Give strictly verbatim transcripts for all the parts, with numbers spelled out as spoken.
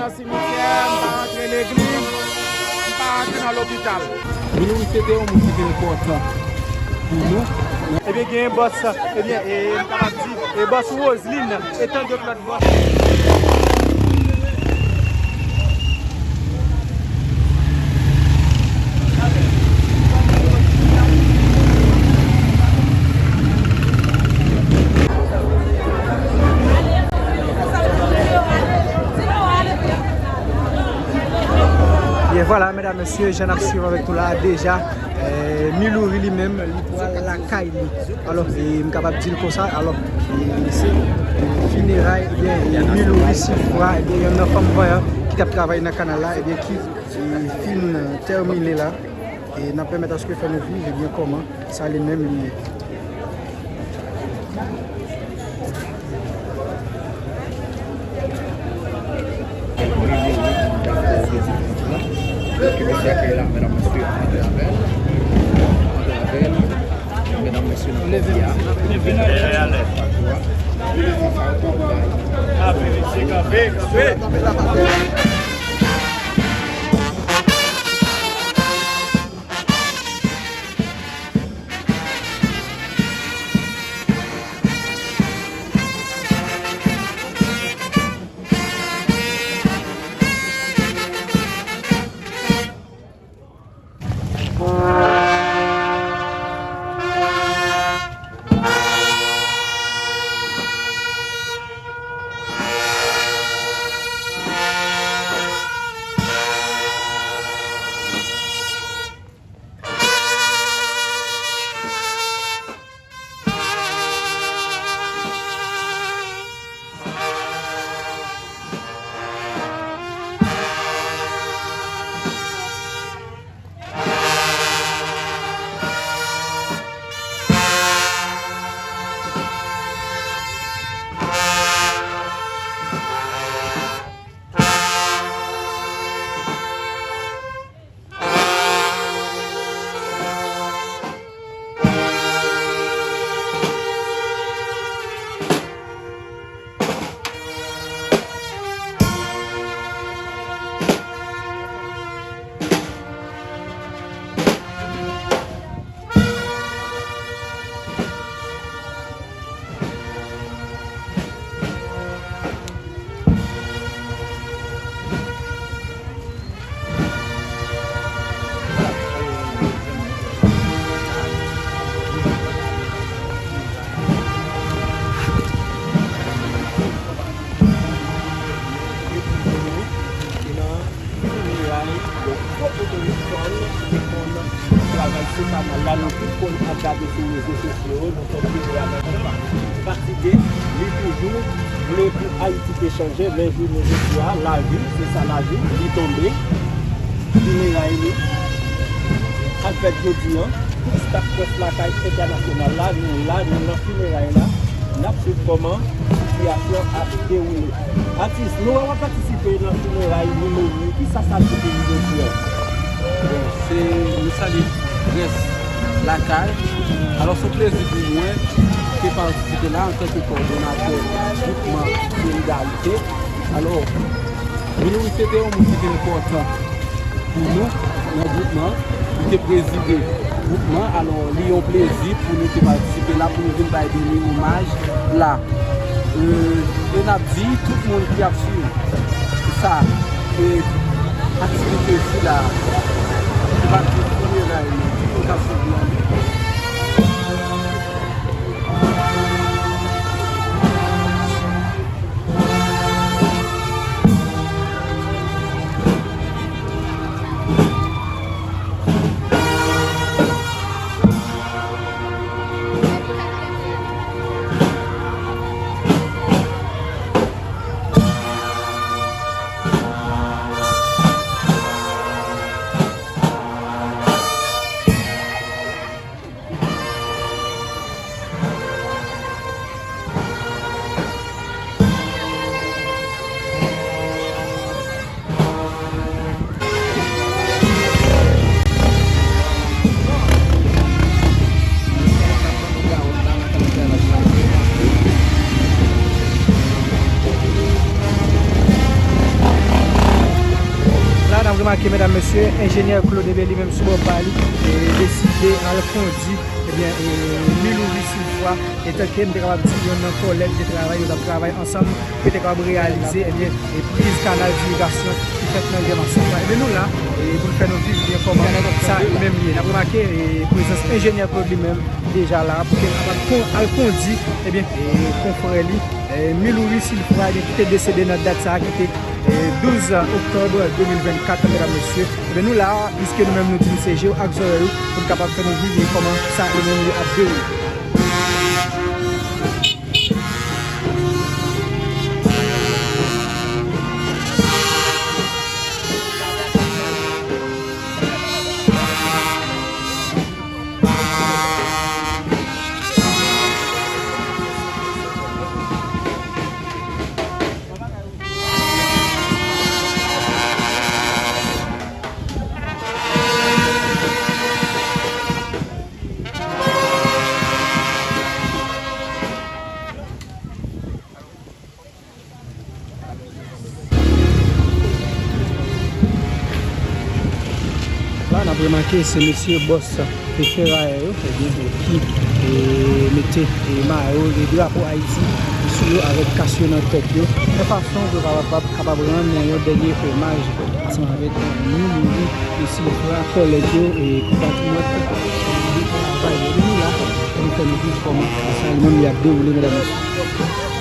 Nan simityè, m pa rantre legliz, m pa rantre nan lopital. Milouri se te yon moun ki te enpòtan pou nou. Ebyen, gen bòs, ebyen, e, m kapab di, e bòs Roseline, e tann dòt lòt bòs. Byen, vwala, medam, mesye, jan n ap swiv avèk nou la, deja, eh, Milouri li menm, li pral lakay li. Alò, e, m kapab di l konsa, alò, e, se, e, fineray, ebyen, e, Milouri Sifra, ebyen, yonn nan fanm vanyan ki t ap travay nan kanal la, ebyen, ki, e, fin, e, tèmine la. E n ap pèmèt aske fè nou viv, ebyen, kòman sa li menm li ye. Ke mesye akèy la, medam, mesye, antre avè l. Antre avè l. Medam, mesye, nan pòt la. Fineray, yon gwo potorik kòn ki te konn travay sou kanal la, nou tout konn ap gade sou rezo sosyo yo, nou konn vini a nan konpa. Fatige, li toujou vle pou Ayiti te chanje, men jounen jodi a, lavi, se sa lavi, li tonbe. Fineray li ap fèt jodi a. Tout staf Près Lakay Entènasyonal la, nou la, nou nan fineray la. N ap swiv kòman sitiyasyon ap dewoule. Atis, nou wè w ap patisipe nan fineray Milouri, kisa sa di pou nou jodi a? Bon, se, nou salye Près Lakay. Alò, se yon plezi pou mwen te patisipe la antanke kowòdonatè gwoupman Solidarite. Alò, Milouri se te yon moun ki te enpòtan pou nou nan gwoupman. Li te prezide gwoupman. Alò, li yon plezi pou nou te patisipe la, pou nou vin bay dènye omaj la. E, e n ap di tout moun ki ap swiv sa, e, aktivite sila, ki pa t pou fineray, tout moun k ap swiv nan Ke medam, mesye, enjenyè Claude, ebyen, li menm sou bò pa li, e, deside al kondi, ebyen, e, Milouri Silfra, etanke m te kapab di, yonn nan kòlèg de travay, yo t ap travay ansanm, pou te kapab reyalize, ebyen, e, priz kanal dirigasyon ki fèt nan Gè Masak la. Ebyen, nou la, e, pou n fè nou viv byen kòman sa li menm li ye. N ap remake, e, prezans enjenyè Claude li menm deja la, pou ke l kapab kon-, al kondi, ebyen, e, konfrè li, e, Milouri Silfra, ebyen, ki te desede nan dat sa a, ki te e, douz oktòb de mil vennkat, medam, mesye. Ebyen, nou la, piske nou menm nou di nou se je w ak zòrèy ou, pou n kapab fè nou viv kòman sa li menm li ap dewoule. La, n ap remake, se mesye bòs e ferayè yo, ebyen, e, ki, e, mete, e, mayo, e, drapo Ayiti sou yo avèk kas yo nan tèt yo, yon fason pou yo kapab, kapab rann yon dènye omaj ansanm avèk Milouri Silfra, kòlèg yo, e, konpatriyòt, e, de travay yo. Nou la, pou nou fè nou viv kòman sa li menm li ap dewoule, medam, mesye.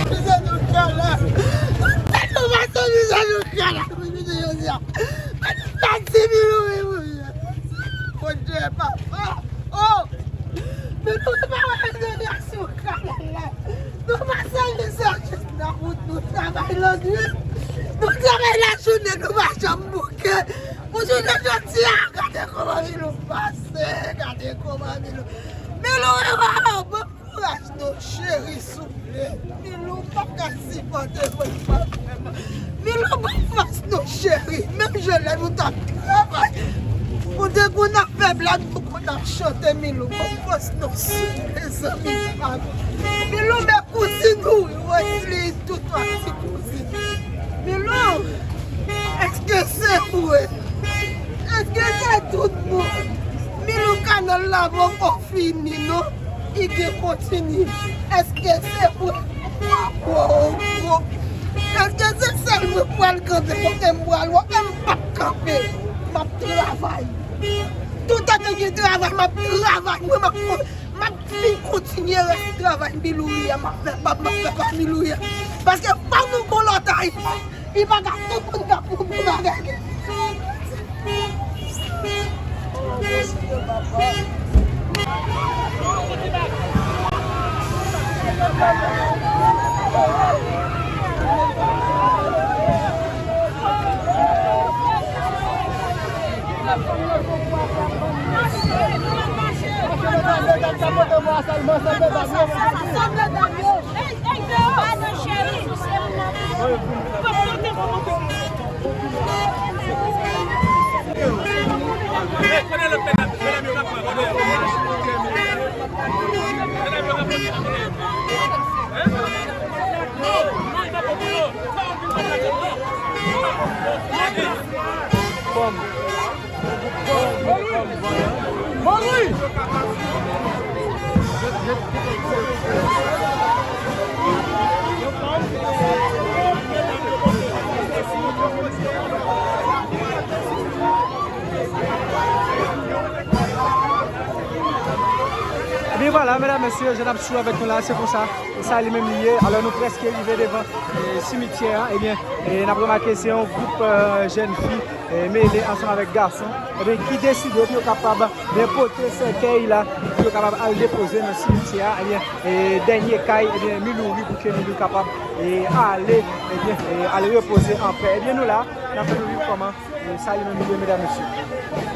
Mizè nou kala. Tout tèt nou pase mizè nou kala. Mwen vini jodi a. Mwen di sa di mil wi, wi. Bondye, papa. Oh! Men nou pa wè nou nan sou kanal la. Nou pa sèvi sa jis nan wout, nou travay lannwit. Nou travay lajounen, nou pa janm bouke. Pou jounen jodi a, gade kòman Milou pase, gade kòman Milou. Milou, e, bon kouraj non cheri, souple. Milou, m p ap ka sipòte mwen, m p ap fè mal. Milou, ban fòs non cheri. Menm jan lè nou t ap travay, ou te konn ap fè blag, nou konn ap chante, Milou, ban fòs non souple, zanmi pa m. Milou, men kouzin ou, Wesley, tout wòt ti kouzin. Milou, èske se vre? Èske se tout bon? Milou, kanal la poko fini non. Li gen kontinye. Èske se vre? Wow, wow. Èske se sèl mwen k pral kanpe kote m pral wè? E m p ap kanpe. M ap travay. Toutan ke gen travay, m ap travay. Mwen, m ap, m ap fin kontinye rès travay Milouri a. M ap fè pa, m ap fè pa Milouri a. Paske fòk nou gon lòt Ayiti. Li pa ka tout moun ka pou pou bagay. Ebyen vwala, medam, mesye, jan n ap swiv avèk nou la, se konsa, e sa li menm li ye. Alò, nou prèske rive devan, e, simityè a. Ebyen, e, n ap remake, se yon gwoup, e, jèn fi, e, mele ansanm avèk gason, ebyen, ki deside pou yo kapab, ebyen, pote sèkèy la, pou yo kapab al depoze nan simityè a, ebyen, e, dènye kay, ebyen, Milouri, pou ke Milouri kapab, e, ale, ebyen, e, al repoze anpè. Ebyen, nou la, n ap fè nou viv kòman, e, sa li menm li ye, medam, mesye.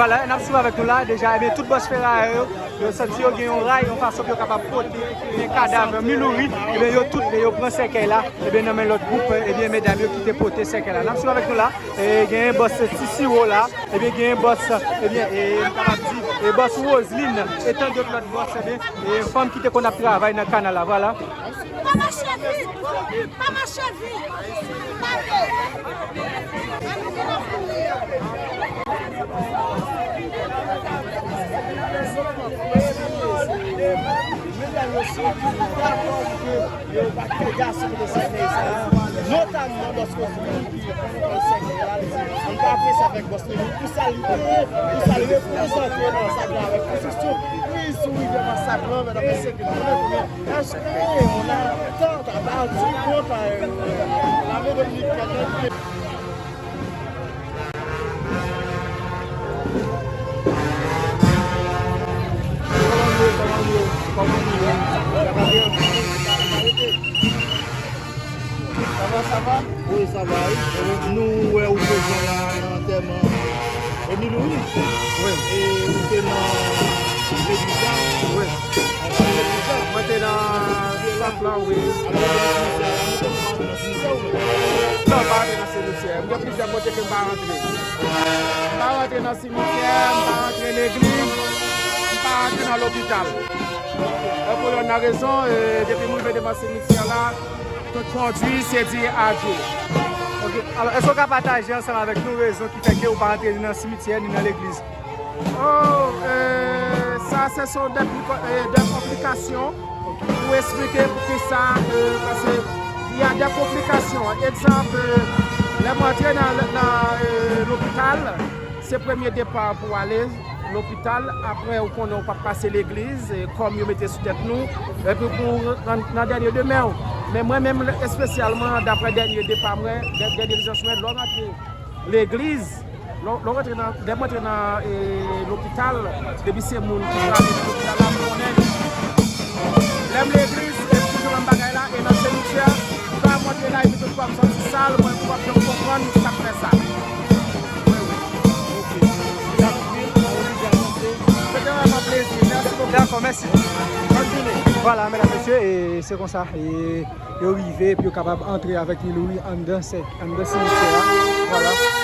Vwala, n ap swiv avèk nou la, deja, ebyen, tout bòs ferayè yo, yo santi yo gen yon ray, yon fason pou yo kapab pote, ebyen, kadav Miloury, ebyen, yo tout, yo pran sèkèy la, ebyen, nan men lòt gwoup, ebyen, medam yo ki te pote sèkèy la. N ap swiv avèk nou la, e, gen bòs Ti Siwo la, ebyen, gen bòs, ebyen, e, m kapab di, e, bòs Roseline, e tandòt lòt bòs, ebyen, e, fanm ki te konn ap travay nan kanal la, vwala. Pa mache vit! Pa mache vit! Pa vle! Medam yo sou dakò pou ke yo pa kite gason de sèkèy sa a, notamman bòs Roseline ki pran sèkèy la, li di, ann pa fè sa avèk bòs Roseline. Pou sa li te ye, pou sa li reprezante nan sa k gen avèk konstriksyon, kriz sou rivyè Masak lan, medam, mesye, nou konnen konbyen. Èske on a tant à battre contre, euh, l'armée dominicaine? Kòman nou ye? Kòman nou ye? Kòman nou ye? Sa va, sa va? Wi, sa va, wi. Nou wè ou prezan la nan antèman Emile Louis. Wi. E ou te nan legliz la. Wi. Ou te nan legliz la. Mwen te nan sant lan, wi. Alò, ou te nan simityè a, nou te nan simityè, ou menm? Non, m pa rantre nan simityè. M gen plizyè kote ke m pa rantre. M pa rantre nan simityè, m pa rantre legliz, m pa rantre nan lopital. E pou yonn nan rezon, e, depi m rive devan simityè la, tout kondwi se di adye. Ok. Alò, èske w ka pataje ansanm avèk nou rezon ki fè ke ou pa rantre ni nan simityè, ni nan legliz? Oh, e, sa se son de, e, de konplikasyon pou esplike poukisa, e, paske y a de konplikasyon. Egzanp, e, lè m rantre nan, nan, e, lopital, se premye depa pou ale lopital, apre ou konnen ou p ap pase legliz, e, kòm yo mete sou tèt nou, epi pou nan, nan dènye demen w. Men mwen menm, espesyalman, daprè dènye depa mwen, dè-, dènye dizans mwen, lè w rantre legliz, lè w, lè w rantre nan, lè m rantre nan, e, lopital, depi se moun ki travay nan lopital la, m konnen. Lè m legliz, e toujou menm bagay la, e nan simityè, sa m rantre la, epi tout fwa m santi sal, mwen, m p ap janm konprann sa k fè sa. Wi, wi. Ok. Dakò, mèsi. Bòn jounen. Vwala, medam, mesye, e se konsa, e yo rive, epi yo kapab antre avèk Miloury anndan sè-, anndan simityè a. Vwala.